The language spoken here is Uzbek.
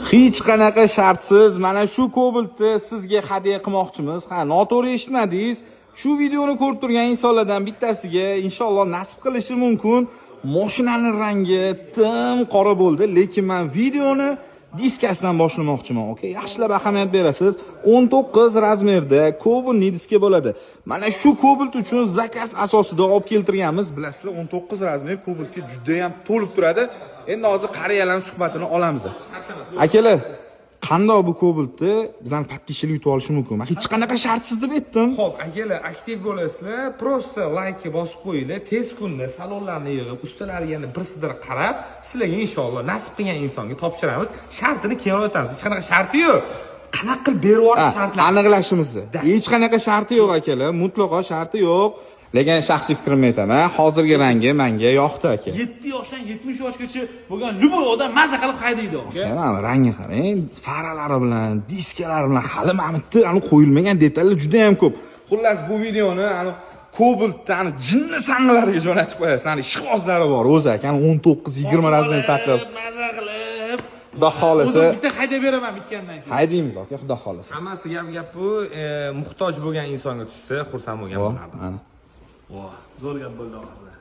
Hech qanaqa shartsiz mana shu Cobaltni sizga hadya qilmoqchimiz. Ha, noto'g'ri eshitmadingiz. Shu videoni ko'rib turgan insonlardan bittasiga inshaalloh nasib qilishi mumkin. Mashinaning rangi tim qora bo'ldi, lekin men videoni diskasidan boshlamoqchiman. Okey, yaxshilab ahamiyat berasiz. 19 размер da кованый diska bo'ladi. Mana shu Cobalt uchun заказ asosida olib keltirganmiz. Bilasizlar, 19 размер Cobaltga juda ham to'lib turadi. Endi hozir qariyalarning suhbatini olamiz. Akalar, qandoq bu Cobaltni bizani подписчик yutib olishi mumkin? Men hech qanaqa shartsiz deb aytdim. Xo'p, akalar, aktiv bo'lasizlar, просто laykka bosib qo'yinglar. Tez kunda salonlarni yig'ib, ustalariga yana bir sidra qarab, sizlarga inshaalloh nasib qilgan insonga topshiramiz. Shartini keyin aytamiz. Hech qanaqa sharti yo'q. Qanaqa qilib berib yuborish shartlar. Aniqlashimizni. Hech qanaqa sharti yo'q, akalar, mutlaqo sharti yo'q. Lekin shaxsiy fikrimni aytaman, hozirgi rangi menga yoqdi, aka. 7 yoshdan 70 yoshgacha bo'lgan любой odam maza qilib haydaydi, aka. Mana rangi qarang, faralari bilan, diskalari bilan, hali mana bu yerda ani qo'yilmagan detallar juda ham ko'p. Xullas, bu videoni ani Cobaltni ani jinni sanglarga jo'natib qo'yasiz. Ani ishqibozlari bor o'zi, aka, 19 20 размер taqib. Maza qilib. Xudo xolasa O'zim bitta haydab beraman bitgandan keyin. Haydaymiz, aka, xudo xolasa. Hammasi gap gap bu, muhtoj bo'lgan insonga tushsa, xursand bo'lgan bo'lardim. Mana. Voh, zo'r gap bo'ldi oxirida.